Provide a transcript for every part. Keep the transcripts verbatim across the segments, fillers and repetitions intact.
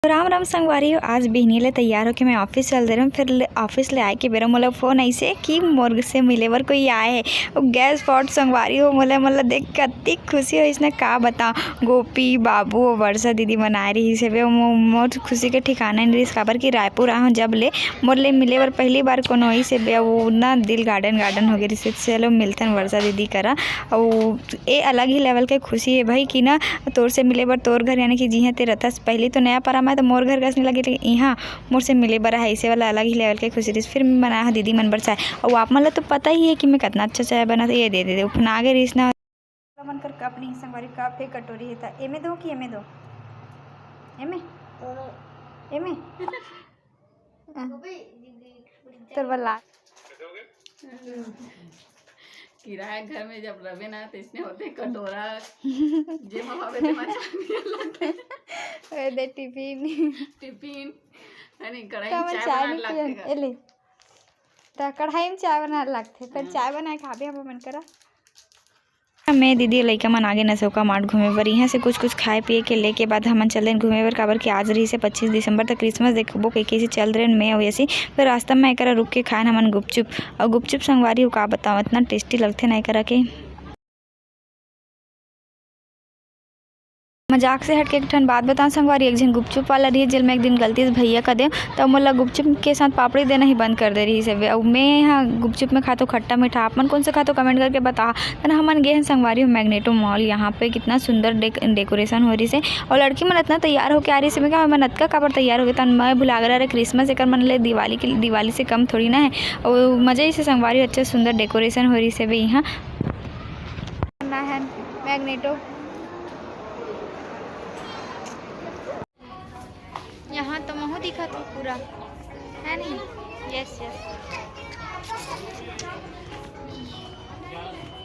राम राम संगवारी हो, आज बिहनी ले तैयार होके मैं ऑफिस चल दे रहे हूँ। फिर ले, ऑफिस ले आए के बेरा मोला फोन आइसे कि मोर से मिले बर कोई आए है। वो गैस पॉट संगवारी हो, मोला मोला देख के अति खुशी हो, इसने का बताओ। गोपी, बाबू और वर्षा दीदी मन आए रहिस हवे। मो-, मोर खुशी के ठिकाना नहीं रहिस, काबर कि रायपुर आए हूँ जब ले, मोर ले मिले बर पहली बार कोनो आइस हवे। वो ना दिल गार्डन गार्डन हो गए रहिस। चलो मिलथन वर्षा दीदी करा। और ए अलग ही लेवल के खुशी है भाई कि ना तोर से मिले बर तोर घर, यानी कि जिहाँ ते रहथस। पहली तो नया परा में तो मोर घर कस नहीं लगे, लेकिन यहाँ मोर से मिले बर है, ऐसे वाला अलग ही लेवल के खुशी रहिस। फिर मैं बनाया दीदी मन बर चाय, और आप मन ला तो पता ही है कि मैं कितना अच्छा चाय बनाती। ये दे दे दे, उफना गे रहिस ना। मन कर कप नहीं संगवारी, कप है कटोरी है, ता एमे दो कि एमे दो, एमे, एमे। तोर बर लाग। किराया घर में जब रहे ना, तो इसने होते कटोरा, जेमा भावे तेमा चाय पिए लगथे। ओए दे टिफिन। टिफिन, है नहीं, कढ़ाई में तमन चाय चाय बनाए नहीं पियन, लगथे। ए ले। त कढ़ाई में चाय बनाए लगथे, फिर हम्म। चाय बनाए खाबे हम मन करा। मैं, दीदी, लइका मन आगे नसोका मार्ट घूमे बर। यहाँ से कुछ कुछ खाए पिए के लेके बाद हमन चल देन घूमे बर, काबर कि आज रहिसे पच्चीस दिसंबर, त क्रिसमस देखबो कहिके से चल देन मैं अउ यसी। फिर रास्ता में एकरा रुक के खाएन हमन गुपचुप, अउ गुपचुप संगवारी हो का बताओ, इतना टेस्टी लगथे ना एकरा के। मजाक से हट के एक ठन बात बताओ संगवारी, एक झन गुपचुप वाला रही, जेल में एक दिन गलती से भैया कह दे, तब मोला गुपचुप के साथ पापड़ी देना ही बंद कर दे रहिस हवे। अउ मैं यहाँ गुपचुप में खातो खट्टा मीठा, आप मन कौन से खातो, कमेंट करके बता। तना हमन गे हन संगवारी हो मैग्नेटो मॉल, यहाँ पे कितना सुंदर डेक-, डेकोरेशन हो रहिस हे। और लड़की मन इतना तैयार होके आ रहिस हे, मैं कहा, "मन अतका काबर तैयार हो गए?" तन मैं भुला गया, अरे क्रिसमस एकर मन ले दिवाली के, दिवाली से कम थोड़ी ना है। और मजा ही से संगवारी हो, अच्छा सुंदर डेकोरेशन हो रहिस हे बे यहाँ। ना है मैग्नेटो। यहाँ तो महू दिखत हो पूरा, है नहीं? Yes, yes.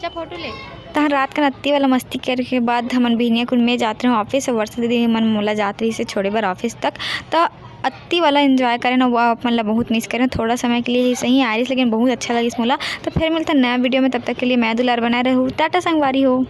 चा फोटो ले। तहन रात का अत्ती वाला मस्ती करे के बाद हमन बिहनिया कुन में जात रहे ऑफिस, और वर्षा दीदी मन मोला जात रहिस हे छोड़े बर ऑफिस तक। त अत्ती वाला एंजॉय करेन, वो अपन ला बहुत मिस करेन। थोड़ा समय के लिए ही सही आए रहिस, लेकिन बहुत अच्छा लगिस मोला। तो फिर मिलता नया वीडियो में, तब तक के लिए मैं दुलार बनाए रहू। टाटा संगवारी हो।